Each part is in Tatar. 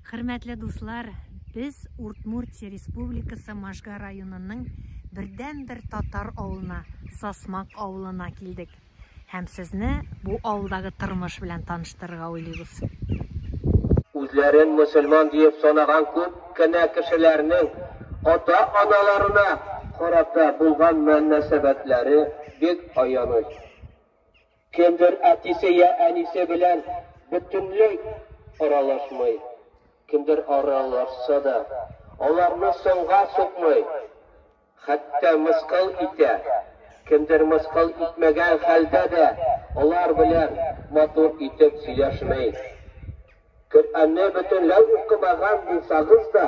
Хөрмәтле дуслар, без Удмуртия Республикасы Можга районының бердәнбер татар авылына, Сасмак авылына килдек. Һәм сезне бу авылдагы тормыш белән таныштырырга уйлыйбыз. Үзләрен мөселман диеп санаган күп кенә кешеләрнең ата-аналарына карата булган мөнәсәбәтләре бик аяныч. Кемдер әтисе я әнисе белән бөтенләй аралашмый, кемдер аралашса да, аларны санга сукмый, хәтта мыскыл итә, кемдер мыскыл итмәгән хәлдә дә алар белән матур итеп сөйләшми. Коръәнне бөтенләй укымаган булсагыз да,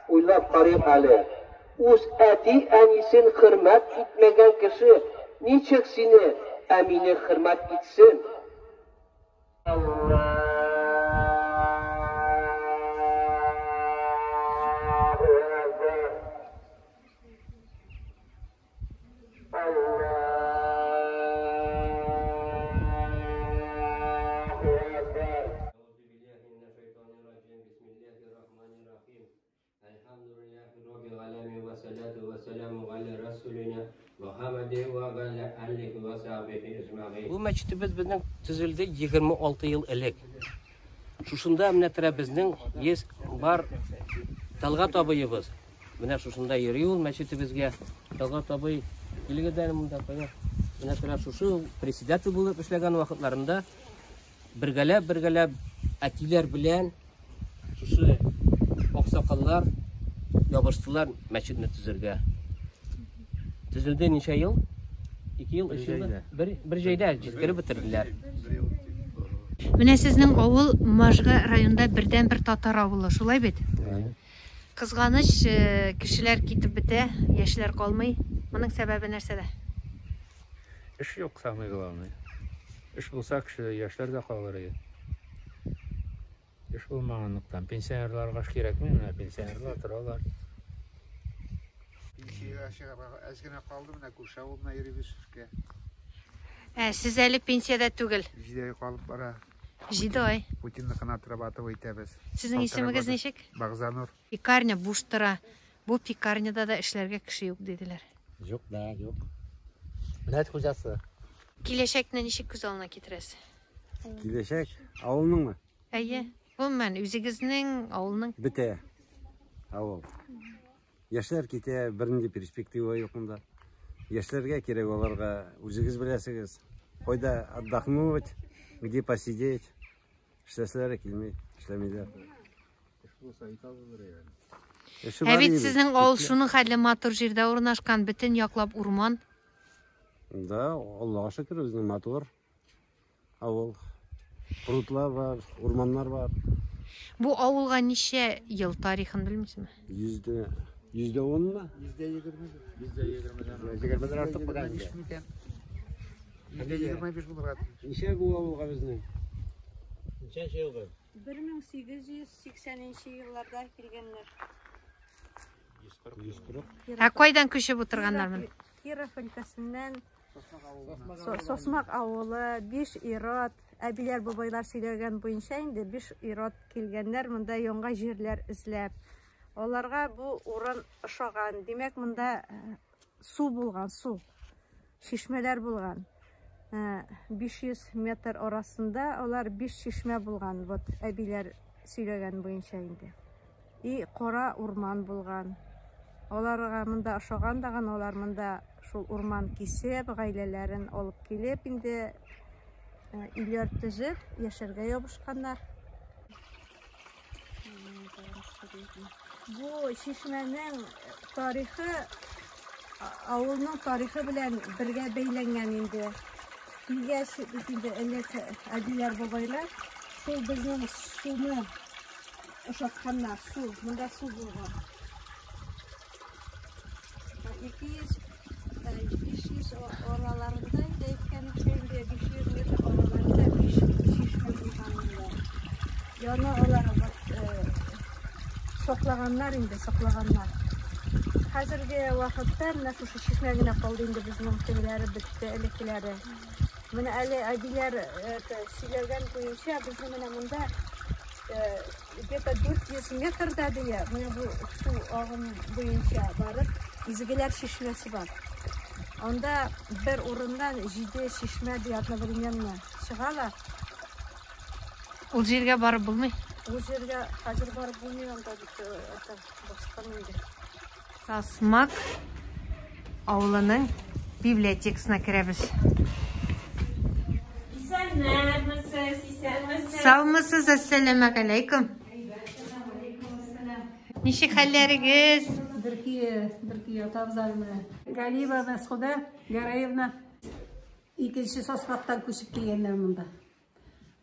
уйлап карыйк әле, үз әти-әнисен хөрмәт итмәгән кеше ничек сине, ә мине хөрмәт итсен? Бу мәчетебез безнең төзелде 26 ел элек. Шушында менә тора безнең ес бар Талгат абыебыз. Менә шушында йөри ул мәчетебезгә. Талгат абый килегез әле монда кая. Менә тора шушы председатель булып эшләгән вакытларында бергәләп-бергәләп әтиләр белән шушы аксакаллар ябыштылар мәчетне төзергә. Төзелде ничә ел? 2 ел, 3 ел. Бер җәйдә җиткереп бетерделәр. Менә сезнең авыл Можга районында бердәнбер татар авылы, шулай бит? Кызганыч, кешеләр китеп бетә, яшьләр калмый. Моның сәбәбе нәрсәдә? Эш юк, самый главный. Эш булса, кеше яшьләр дә калыр иде. Эш булмаганлыктан пенсионерларга эш кирәкми, менә пенсионерлар торалар. Пенсиягә чыгарга әз генә калды, менә күрше авылына йөрибез эшкә. Ә, сез әле пенсиядә түгел. 7 ай калып бара. 7 ай. Путинныкын отрабатывать итәбез. Сезнең исемегез ничек? Багзанур. Пекарня буш тора. Бу пекарняда да эшләргә кеше юк, диделәр. Юк, да, юк. Менә хуҗасы. Киләчәкне ничек күз алдына китерәсез? Киләчәк авылныңмы? Әйе. Гомумән, үзегезнең авылның. Бетә авыл. Яшьләр китә, бернинди перспектива юк монда. Яшьләргә кирәк аларга, үзегез беләсегез. Кайда отдохнуть, где посидеть. Эшләселәре килми, эшләмиләр. Ә бит сезнең авыл шуның хәтле матур җирдә урнашкан, бөтен яклап урман. Да, Аллага шөкер, безнең матур авыл. Прудлар бар, урманнар бар. Бу авылга ничә ел тарихын белмисезме? 110-мы? 120. 120-дән артык була инде. 125 булырга тиеш. Ничә бу авылга безнең? Ничәнче елгы? 1880 елларда килгәннәр. 140. Ә кайдан күчеп утырганнар моны? Киров өлкәсеннән Сосмак авылы, 5 ир-ат, әбиләр, бабайлар сөйләгән буенча инде 5 ир-ат килгәннәр монда яңа җирләр эзләп. Аларга бу урын ошаган. Димәк, монда су булган, су. Чишмәләр булган. 500 метр арасында алар 5 чишмә булган, вот әбиләр сөйләгән буенча инде. И кара урман булган. Аларга монда ошаган дагын, алар монда шул урман кисеп, гаиләләрен алып килеп инде өйләр төзеп, яшәргә ябышканнар. Бу чишмәнең тарихы авылның тарихы белән бергә бәйләнгән инде. Килгәч бит инде элек әбиләр, бабайлар шул безнең суны ошатканнар, су, монда су булган. 200 500 араларында инде әйткәнемчә инде 500 метр араларында 5 чишмә булган монда. Яны алар саклаганнар инде, саклаганнар. Хәзерге вакытта менә шушы чишмә генә калды инде безнең, тегеләре бетте, элеккеләре. Менә әле әбиләр сөйләгән буенча безнең менә монда где-то 400 600 метрда дия, менә бу су агым буенча барып, Изгеләр чишмәсе бар. Анда бер урыннан 7 чишмә ди одновременно чыгалар. Ул җиргә барып булмый. Ул җиргә хәзер барып булмый, анда бит это баскан инде. Сасмак авылының библиотекасына керәбез. Исәнмесез, исәнмесез. Саумысыз, әссәламәгаләйкүм. Ничек хәлләрегез? Бер көе, бер көе ятабыз әле менә. Галиева Мәсхүдә Гәрәевна икенче Сасмактан күчеп килгәннәр монда.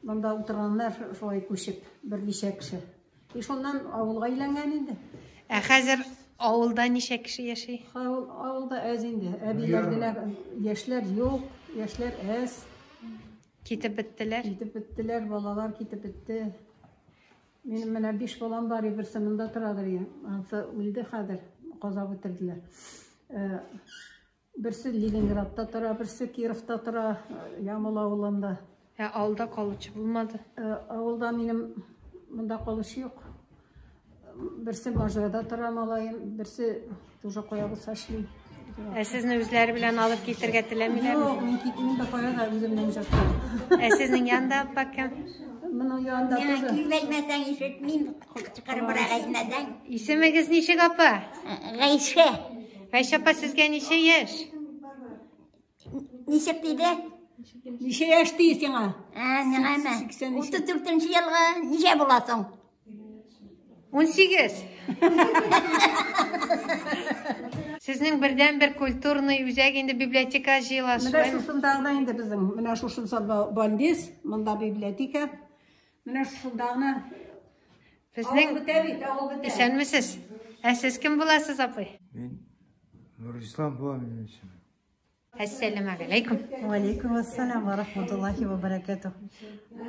Монда утырганнар шулай күчеп, берничә кеше. И шуннан авылга әйләнгән инде. Ә хәзер авылда ничә кеше яши? Авыл, авылда әз инде. Әбиләр генә, яшьләр юк, яшьләр әз. Китеп беттеләр. Китеп беттеләр, балалар китеп бетте. Минем менә биш балам бар, берсе монда торадыр. Анысы үлде хәзер, казап үтерделәр. Берсе Ленинградта тора, берсе Кировта тора, Ямал авылында. Ә авылда калучы булмады. Авылда минем монда калучы юк. Берсе Можгада тора малаем, берсе тоже кая булса эшли. Ә сезне үзләре белән алып китергә теләмиләрме? Юк, мин китмим дә кая да үземнең йортта. Ә сезнең янда апа кем? Моның янында Миңа тоже. килмәсәң ишетмим, кычкырыбрак әйтмәсәң. Исемегез ничек, апа? Гайшә. Гайшә апа, сезгә ничә яшь? Ничек диде? Ничә яшь ди сиңа? Ә, миңамы? 83. 34 елгы ничә буласың? 18. Сезнең бердән-бер культурный үзәк инде библиотека җыела, Менә шулаймы? шушында гына инде безнең, менә шушында бандис, монда библиотека. Менә шушында гына. Безнең Авыл бетә бит, авыл бетә. Исәнмесез. Ә сез кем буласыз, апай? Мин Нурислам булам минем исемем. Әссәламәгаләйкүм. Валейкум ассалам ва рахматуллахи ва баракатух.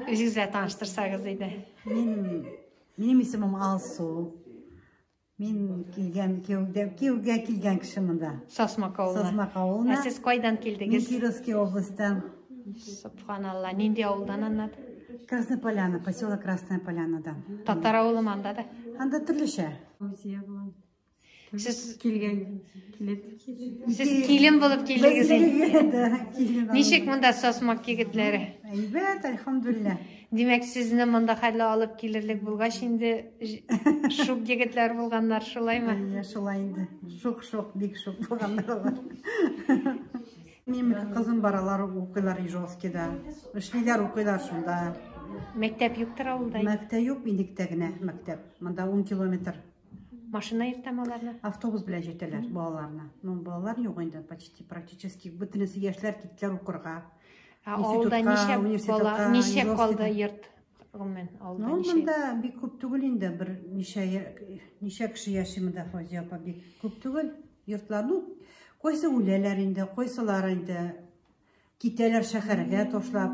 Үзегез белән таныштырсагыз иде. Мин минем исемем Алсу. Мин килгән кияүгә кияүгә килгән кеше монда. Сасмак авылына. Сасмак авылына. Ә сез кайдан Мин килдегез? Кировский областьтан. Субханалла, нинди авылдан аннан? Красная Поляна, поселок Красная Полянадан. Татар авылымы анда да? Анда төрлечә. Рузия булам. Сез Килгән, килеп. Сез килен булып килдегез инде. Да, килен. Ничек монда Сасмак егетләре? Әйбәт, альхамдулилла. Димәк, сезне монда хәлле алып килерлек булгач инде шук егетләр булганнар, шулаймы? Әйе, шулай инде. Шук-шук, бик шук булганнар алар. Минем ике кызым бар, алар укыйлар Ижевскида. Эшлиләр, укыйлар шунда. Мәктәп юктыр авылда? Мәктәп юк, Миндектә генә мәктәп. Монда 10 километр. Машина йөртәме аларны? Автобус белән җитәләр балаларны. Ну, балалар юк инде почти, практически. Бөтенесе яшьләр киттеләр укырга. Ә авылда Институтка, ничә бала, университетка, ничә Ижевскида. калды йорт? Гомумән, авылда Ну, ничә? монда бик күп түгел инде, бер ничә кеше яши монда, Фаузия апа, бик күп түгел. Йортлар, ну, кайсы үләләр инде, кайсылар инде китәләр шәһәргә ташлап.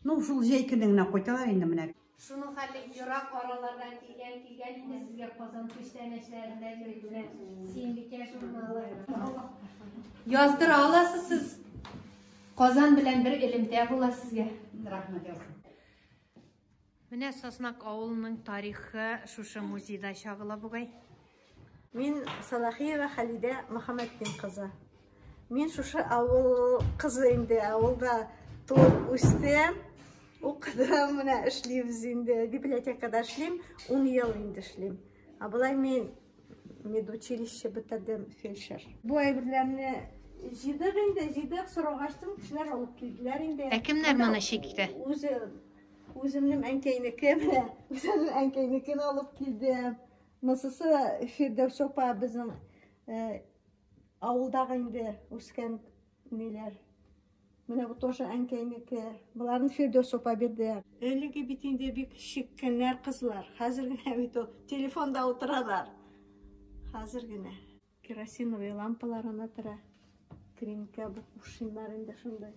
Ну, шул җәй көне генә кайталар инде менә. Шуның хәле ерак аралардан килгән, килгән инде сезгә Казан күчтәнәчләрендә йөриләр. Сөембикә журналы. Яздыра аласыз сез. Казан белән бер элемтә була сезгә. Рәхмәт яусын. Менә Сасмак авылының тарихы шушы музейда чагыла бугай. Мин Салахиева Халидә Мөхәммәтдин кызы. Мин шушы авыл кызы инде, авылда туып үстем. Укыдым, менә эшлибез инде. Библиотекада эшлим, 10 ел инде эшлим. Ә болай мин медучилище бетердем, фельдшер. Бу әйберләрне җыйдык инде, җыйдык, сорагачтым, кешеләр алып килделәр инде. Ә кемнәр моны чикте? Үзе, үземнең әнкәйнеке, менә, үземнең әнкәйнекен алып килдем. Монысы Фирдәүс апа безнең, авылдагы инде үскән ниләр. Менә бу тоже әнкәйнеке. Боларны Фирдәүс апа бирде. Элеге бит инде бик чиккәннәр кызлар. Хәзер генә бит ул телефонда утыралар. Хәзер генә. Керосиновый лампалар ана тора. Кринка бу кувшиннар инде шундай.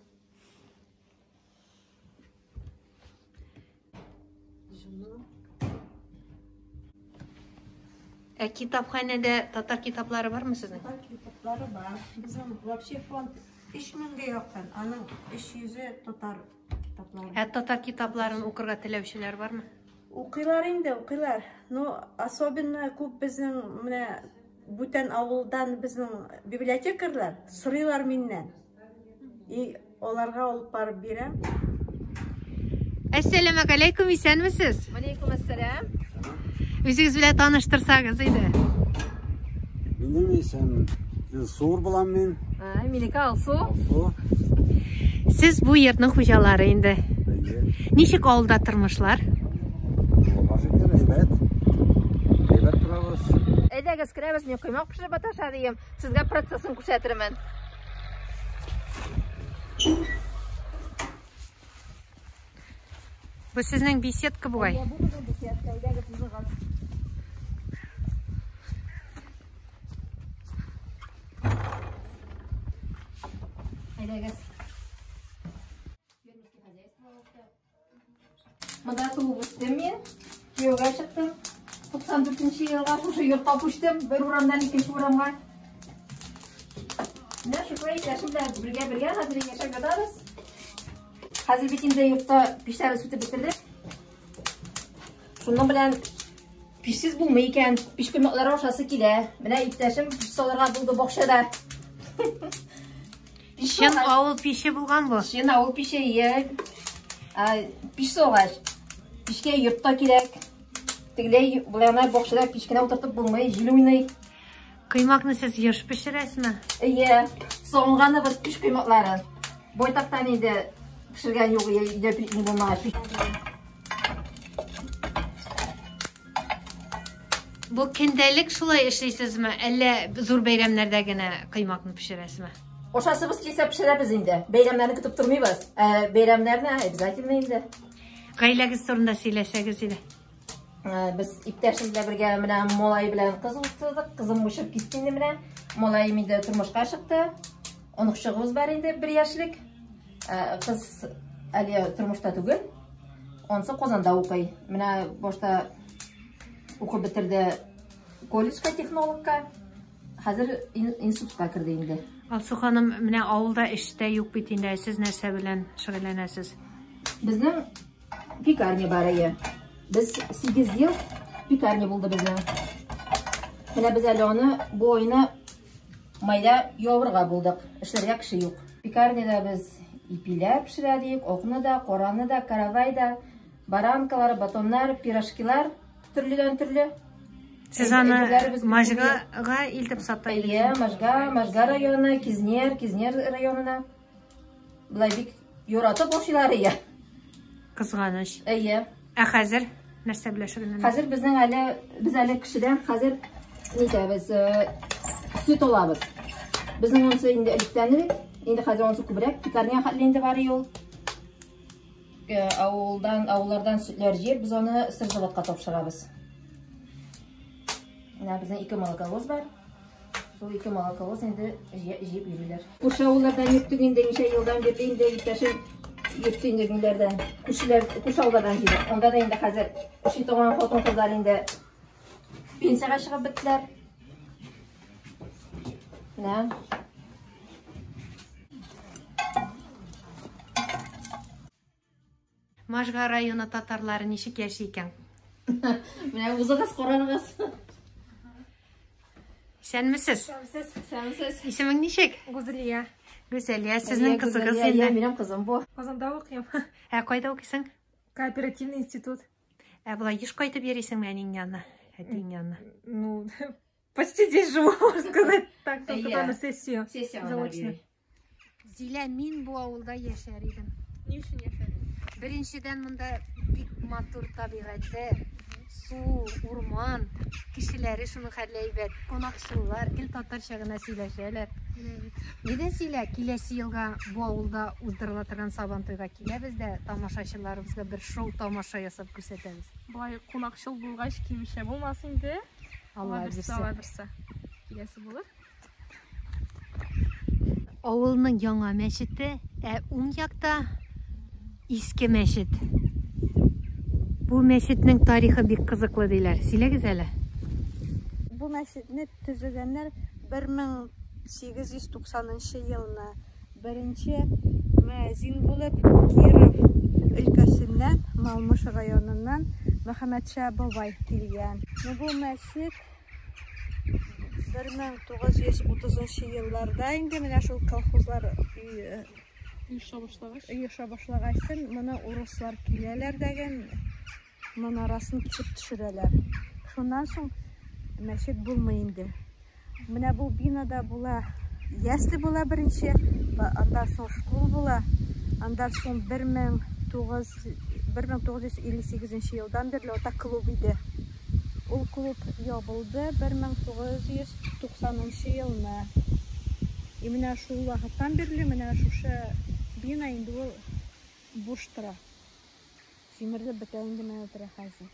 Журнал. Ә китапханәдә татар китаплары бармы сезнең? Татар китаплары бар. Безнең вообще фонд өч меңгә якын. Аның өч йөзе татар китаплары. Ә татар китапларын укырга теләүчеләр бармы? Укыйлар инде, укыйлар. Ну, особенно күп безнең менә бүтән авылдан безнең библиотекарьлар сорыйлар миннән. И аларга алып барып бирәм. Әссәламәгаләйкүм, исәнмесез? Алейкум ассалам. Үзегез белән таныштырсагыз иде. Минем исем Илсур булам мин. Минеке Алсу. Алсу. Сез бу йортның хуҗалары инде. Ничек авылда тормышлар? Аллага шөкер, әйбәт. Әйбәт торабыз. Әйдәгез, керәбез, мин коймак пешереп маташа дием. Сезгә процессын күрсәтермен. Бу сезнең беседка бугай. Бу безнең беседка, әйдәгез, узыгыз. Әйдәгез. Монда туып үстем мин. Кияүгә чыктым. 94 елга шушы йортка күчтем, бер урамнан икенче урамга. Менә шушылай иптәшем белән бергә-бергә хәзер яшәп ятабыз. Хәзер бит инде йортта пишләрне сүтеп бетердек. Шуның белән пишсез булмый икән. Пиш коймаклары ашасы килә. Менә иптәшем пиш салырга булды бакчада. Чын авыл пише булган бу. Чын авыл пише, иә. Пиш салгач, пишкә йортта кирәк. Тегеләй болай гына бакчада пиш кенә утыртып булмый, җил уйный. Коймакны сез еш пешерәсезме? Әйе, сагынганыбыз пиш коймакларын. Байтактан инде пешергән юк, өйдә ни булмагач. Бу көндәлек шулай эшлисезме, әллә зур бәйрәмнәрдә генә коймакны пешерәсезме? Ашасыбыз килсә пешерәбез инде. Бәйрәмнәрне көтеп тормыйбыз. Ә бәйрәмнәрне обязательно инде. Гаиләгез турында сөйләсәгез иде. Без иптәшем белән бергә менә малай белән кыз үстердек. Кызым үсеп китте инде менә. Малаем инде тормышка чыкты. Оныкчыгыбыз бар инде 1 яшьлек. Кыз әле тормышта түгел. Ансы Казанда укый. Менә башта укып бетерде колледжка, технологка. Хәзер институтка керде инде. Алсу ханым, менә авылда эш тә юк бит инде. Сез нәрсә белән шөгыльләнәсез? Безнең пекарня бар иде. Без 8 ел пекарня булды безнең. Менә без әле аны бу айны майда ябырга булдык. Эшләргә кеше юк. Пекарняда без ипиләр пешерә дик, акны да, караны да, каравай да, баранкалар, батоннар, пирожкилар төрледән төрле. Сез аны Можгага илтеп сата идегезме? Әйе, Можга, Можга районы, Кизнер, Кизнер районына. Болай бик яратып ашыйлар ия. Кызганыч. Әйе. Ә хәзер нәрсә белән шөгыльләнәсез? Хәзер безнең әле, без әле кешедән хәзер нитәбез, сөт алабыз. Безнең онсы инде электән элек, инде хәзер онсы күбрәк, пекарня хәтле инде бар юл. Авылдан, авыллардан сөтләр җыеп, без аны сырзаводка тапшырабыз. Менә безнең 2 молоковоз бар. Шул 2 молоковоз инде җыеп йөриләр. Күрше авыллардан йөрттек инде ничә елдан бирле инде иптәшем йөртте инде ниләрдән. Күршеләр, күрше авыллардан җыйдык. Анда да инде хәзер эшли торган хатын-кызлар инде пенсиягә чыгып беттеләр. Менә. Можга районы татарлары ничек яши икән? Менә узыгыз, карарыгыз. Исәнмесез? Исәнмесез. Исәнмесез. Исемең ничек? Гүзәлия. Гүзәлия, сезнең Гүзәлия, кызыгыз Гүзәлия, инде. Минем кызым бу. Казанда укыйм. Ә кайда укыйсың? Кооперативный институт. Ә болай еш кайтып йөрисеңме әниң янына, әтиең янына? Ну, почти здесь живу, можно сказать так, только Әйе. на сессию. Сессия Заочно. Зилә, мин бу авылда яшәр идем. Ни өчен яшәр? Беренчедән, монда бик матур табигате, су, урман, кешеләре шуның хәтле әйбәт, кунакчыллар, гел татарча гына сөйләшәләр. Нидән сөйлә, киләсе елга бу авылда уздырыла торган Сабантуйга киләбез дә тамашачыларыбызга бер шоу тамаша ясап күрсәтәбез. Болай кунакчыл булгач, килмичә булмас инде. Алла Алла бирсә, бирсә. Алла бирсә. Киләсе булыр. Авылның яңа мәчете, ә уң якта иске мәчет. Бу мәчетнең тарихы бик кызыклы диләр. Сөйләгез әле. Бу мәчетне төзегәннәр бер мең сигез йөз туксанынчы елны. Беренче мөәзин булып Киров өлкәсеннән, Малмыж районыннан Мөхәммәтша бабай килгән. Ну, бу мәчет 1930 елларда инде менә шул колхозлар оеша башлагач, оеша башлагачтын моны урыслар киләләр дәген манарасын кисеп төшерәләр. Шуннан соң мәчет булмый инде. Менә бу бинада була ясле була беренче, андан соң школ була, андан соң 1958 елдан бирле ата клуб иде. Ул клуб ябылды 1990 елны. И менә шул вакыттан бирле менә шушы бина инде ул буш тора. Җимерелеп бетә инде менә тора хәзер.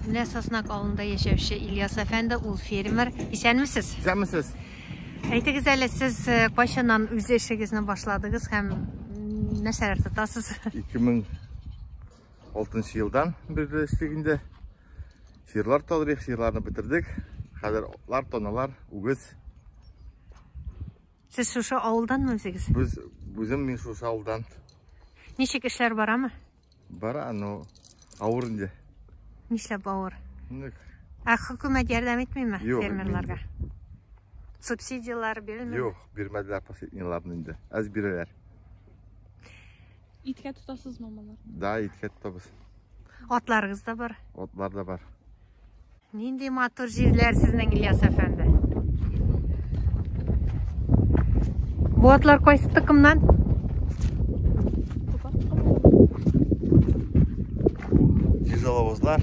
Менә Саснак авылында яшәүче Ильяс әфәнде, ул фермер. Исәнмесез? Исәнмесез. Әйтегез әле, сез кайчаннан үз эшегезне башладыгыз һәм нәрсәләр тотасыз? 2006 елдан бирле эшлик инде. Сыерлар тотадык, сыерларны бетердек. Хәзер атлар, таналар, үгез. Сез шушы авылданмы үзегез? Без үзем мин шушы авылдан. Ничек эшләр барамы? Бара, но авыр инде. Нишләп авыр? Ник? Ә хөкүмәт ярдәм итмиме Юк, фермерларга? Субсидияләр бирелмиме? Юк, бирмәделәр последнийларны инде. Әз бирәләр. Иткә тотасызмы моны? Да, иткә тотабыз. Атларыгыз да бар. Атлар да бар. Нинди матур җирләр сезнең, Ильяс әфәнде. Бу атлар кайсы токымнан? Җизалавызлар.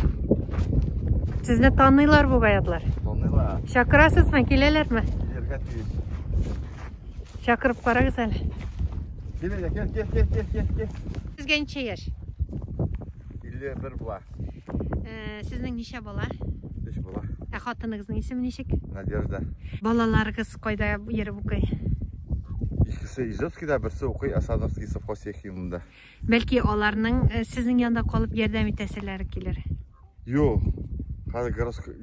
Сезне таныйлар бугай атлар. Таныйлар. Чакырасызмы, киләләрме? Килергә тиеш. Чакырып карагыз әле. Кил, кил, кил, кил, кил, кил, кил. Сезгә ничә яшь? 51 була. Сезнең ничә бала? 3 бала. Ә хатыныгызның исеме ничек? Надежда. Балаларыгыз кайда йөреп укый? Икесе Ижевскийда, берсе укый Асановский совхоз техникумында. Бәлки аларның сезнең янда калып ярдәм итәселәре килер. Юк. Хәзер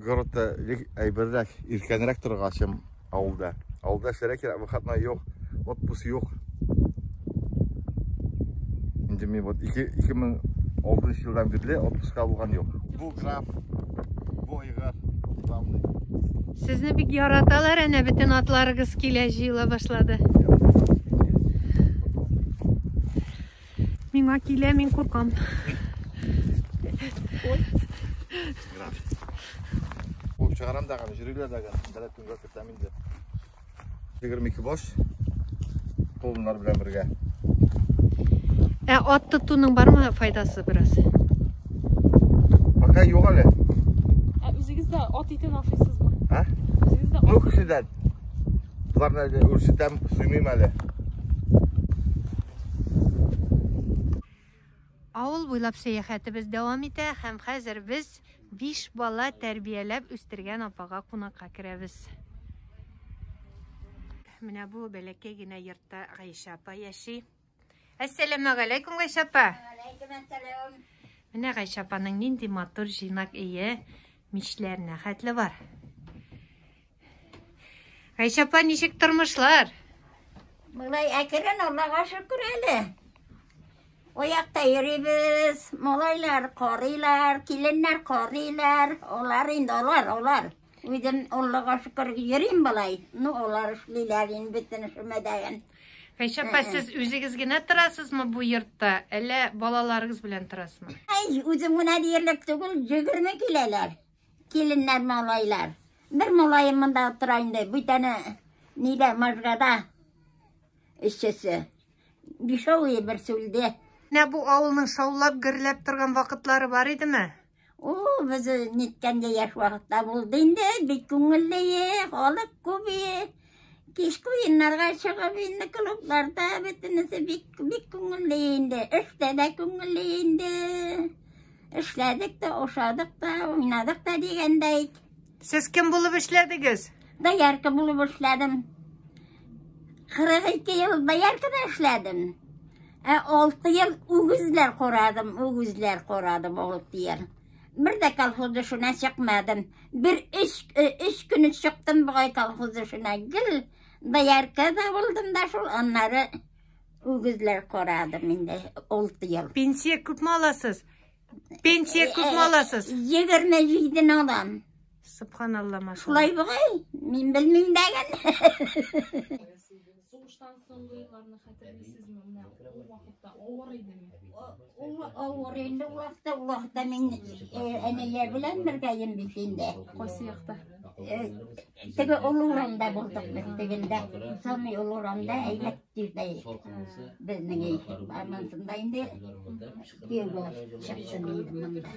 городта әйберрәк, иркәнрәк торырга, чем авылда. Авылда эшләргә кирәк, выходной юк, отпуск юк. Инде мин вот 2006 елдан бирле отпуска булган юк. Бу граф, бу айгыр, главный. Сезне бик яраталар, әнә бөтен атларыгыз килә, җыела башлады. Миңа килә, мин куркам. Граф. Куып чыгарам да, йөриләр дә, берәр көнгә кертәм инде. 22 баш колыннар белән бергә. Ә ат тотуның бармы файдасы бераз? Пока юк әле. Ә үзегез дә ат итен ашыйсызмы? А? Үзегез дә Ну, кешедән. Боларны әле үрчетәм, суймыйм әле. Авыл буйлап сәяхәтебез дәвам итә һәм хәзер без 5 бала тәрбияләп үстергән апага кунакка керәбез. Менә бу бәләкәй генә йортта Гайшә апа яши. Әссәламәгаләйкүм, Гайшә апа. Алейкум әссәлам. Менә Гайшә апаның нинди матур җыйнак өе, мичләренә хәтле бар. Гайшә апа, ничек тормышлар? Болай әкрен, Аллага шөкер әле. Оякта йөрибез, малайлар карыйлар, киленнәр карыйлар. Алар инде алар, алар. Үзем Аллага шөкер йөрим болай. Ну, алар эшлиләр инде бөтен эшемәдәген. Гайшә апа, сез үзегез генә торасызмы бу йортта, әллә балаларыгыз белән торасызмы? Ай, үзем генә диярлек түгел, 20 киләләр. Киленнәр, малайлар. Бер малаем монда тора инде, бүтәне нидә, Можгада эшчесе. Бишәү берсе үлде. Менә бу авылның шаулап, гөрләп торган вакытлары бар идеме? О, без ниткәндә яшь вакытта булды инде, бик күңелле, халык күп. Кичке уеннарга чыгып инде клубларда бөтенесе бик бик күңелле инде. Эштә дә күңелле инде. Эшләдек тә, ашадык та, уйнадык та дигәндәй. Сез кем булып эшләдегез? Доярка булып эшләдем. 42 ел дояркада эшләдем. Ә 6 ел үгезләр карадым, үгезләр карадым 6 ел. Бер дә колхоз эшенә чыкмадым. Бер өч көн чыктым бугай колхоз эшенә. Гел дояркада булдым да шул, аннары үгезләр карадым инде 6 ел. Пенсия күпме аласыз? Пенсия күпме аласыз? 27 алам. Субханалла, машалла. Шулай бугай, мин белмим дәген. Сугыштан соңгы елларны хәтерлисезме? Менә ул вакытта авыр идеме? Ул авыр инде ул вакытта, ул вакытта мин әниләр белән бергә идем бит инде. Кайсы якта? Теге олы урамда булдык без тегендә. Самый олы урамда әйбәт җирдә безнең өй. Анысында инде кияүгә чыктым инде монда.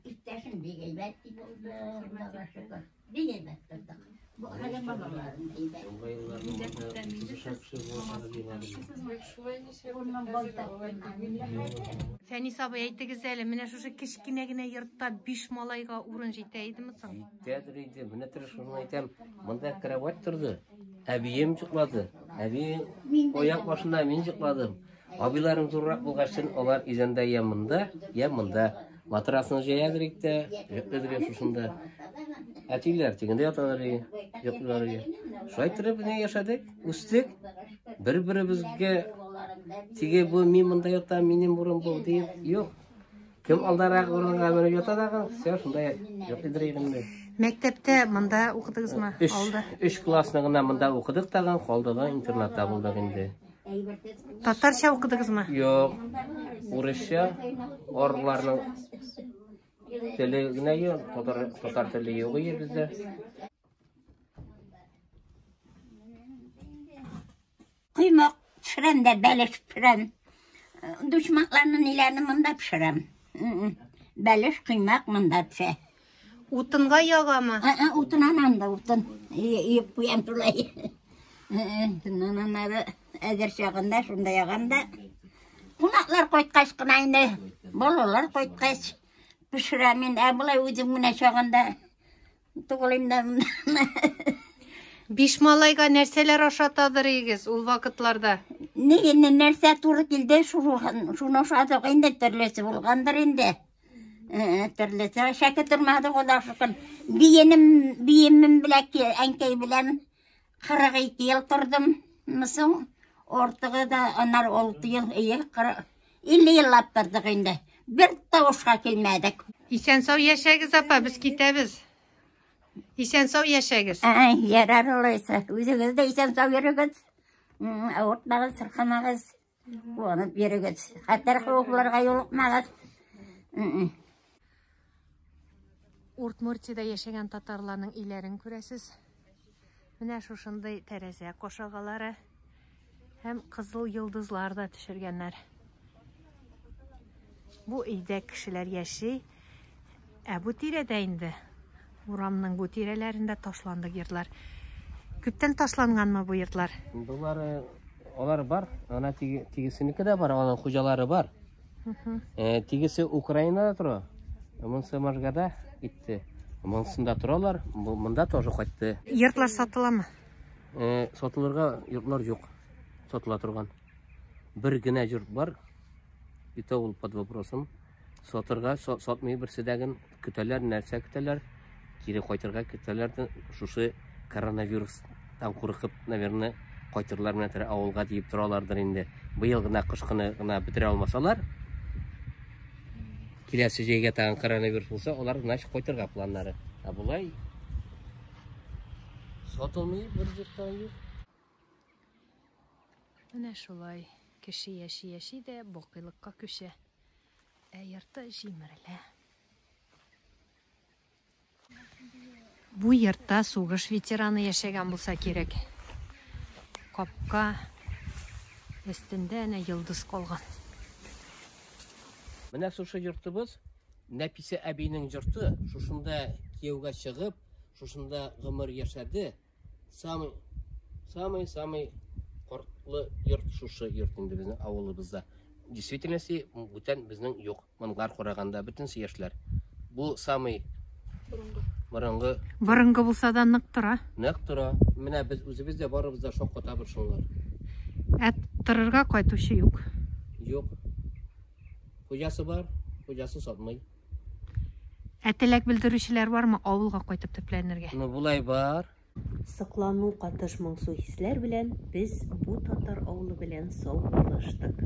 Иптәшем бик әйбәт булды, Аллага шөкер. Бик әйбәт тордык. Бу хәле балаларым әйбәт. Фәнис абый, әйтегез әле, менә шушы кечкенә генә йортта биш малайга урын җитә идеме соң? Җитәдер иде. Менә тырыш шуны әйтәм. Монда кровать торды. Әбием йоклады. Әби аяк башында мин йокладым. Абыйларым зуррак булгачтын, алар изәндә я монда, я монда. Матрасын җәядер икте, йоклыйдыр шушында. Әтиләр тегендә яталар, йоклыйлар. Шулай торып менә яшәдек, үстек. Бер-беребезгә теге бу мин монда ятам, минем урын бу диеп, юк. Кем алдарак урынга менеп ята дагы, все шунда йоклыйдыр инде. Мәктәптә монда укыдыгызмы? Авылда? Өч классны гына монда укыдык тагын, калдыгы интернатта булдык инде. Татарча укыдыгызмы? Юк, урысча, орларның теле генә юк, татар, татар теле юк иде бездә. Коймак пешерәм дә, бәлеш пешерәм. Дучмакларны ниләрне монда пешерәм. Бәлеш, коймак монда пешә. Утынга ягамы? Утын анан да утын. Өеп куям шулай. Шуннан аннары әзер чагында шунда ягам да. Кунаклар кайткач кына инде, балалар кайткач пешерәм инде. Ә болай үзем генә чагында тугылыйм да. Биш малайга нәрсәләр ашатадыр игез ул вакытларда? Ни инде нәрсә туры килде, шуны ашадык инде, төрлесе булгандыр инде. Төрлесе шәке тормады Аллага шөкер. Биенем, биемем белән әнкәй белән 42 ел тордым. Соң артыгы да аннары 6 ел, әйе, 50 еллап тордык инде. Бер тавышка килмәдек. Исән сау яшәгез, апа, без китәбез. Исән сау яшәгез. Ярар алайса. Үзегез дә исән сау йөрегез. Авыртмагыз, сырхамагыз. Куанып йөрегез. Хәтәр хокукларга юлыкмагыз. Удмуртиядә яшәгән татарларның өйләрен күрәсез. Менә шушындый тәрәзә кошагалары һәм кызыл йолдызлар да төшергәннәр. Бу өйдә кешеләр яши. Ә бу тирәдә инде урамның бу тирәләрендә ташландык йортлар. Күптән ташланганмы бу йортлар? Болар алар бар, ана тигесенеке дә бар, аның хуҗалары бар. Тигесе Украинада тора. Монысы Можгада китте. Монысында торалар, монда тоже кайтты. Йортлар сатыламы? Сатылырга йортлар юк. Сатыла торган. Бер генә йорт бар. И то ул под вопросом. Сатырга, сатмый берсе дәген көтәләр, нәрсә көтәләр? Кире кайтырга көтәләр. Шушы коронавирустан куркып, наверное, кайтырлар менә тере авылга диеп торалардыр инде. Быел гына кышкыны гына бетерә алмасалар, киләсе җәйгә тагын коронавирус булса, алар значит кайтырга планнары. Ә болай сатылмый бер йорттан юк. Менә шулай кеше яши-яши дә бакыйлыкка күчә. Ә йорты җимерелә. Бу йортта сугыш ветераны яшәгән булса кирәк. Капка өстендә әнә йолдыз калган. Менә шушы йортыбыз Нәфисә әбинең йорты, шушында кияүгә чыгып, шушында гомер яшәде. Самый, самый, самый кортлы йорт шушы йорт инде безнең авылыбызда. Действительности бүтән безнең юк. Монлар караганда бөтенесе яшьләр. Бу самый борынгы. Борынгы булса да нык тора. Нык тора. Менә без үзебез дә барыбыз да шаккатабыз шуңар. Ә торырга кайтучы юк. Юк. Хуҗасы бар, хуҗасы сатмый. Ә теләк белдерүчеләр бармы авылга кайтып төпләнергә? Ну, болай бар. Соклану катыш моңсу хисләр белән без бу татар авылы белән саубуллаштык.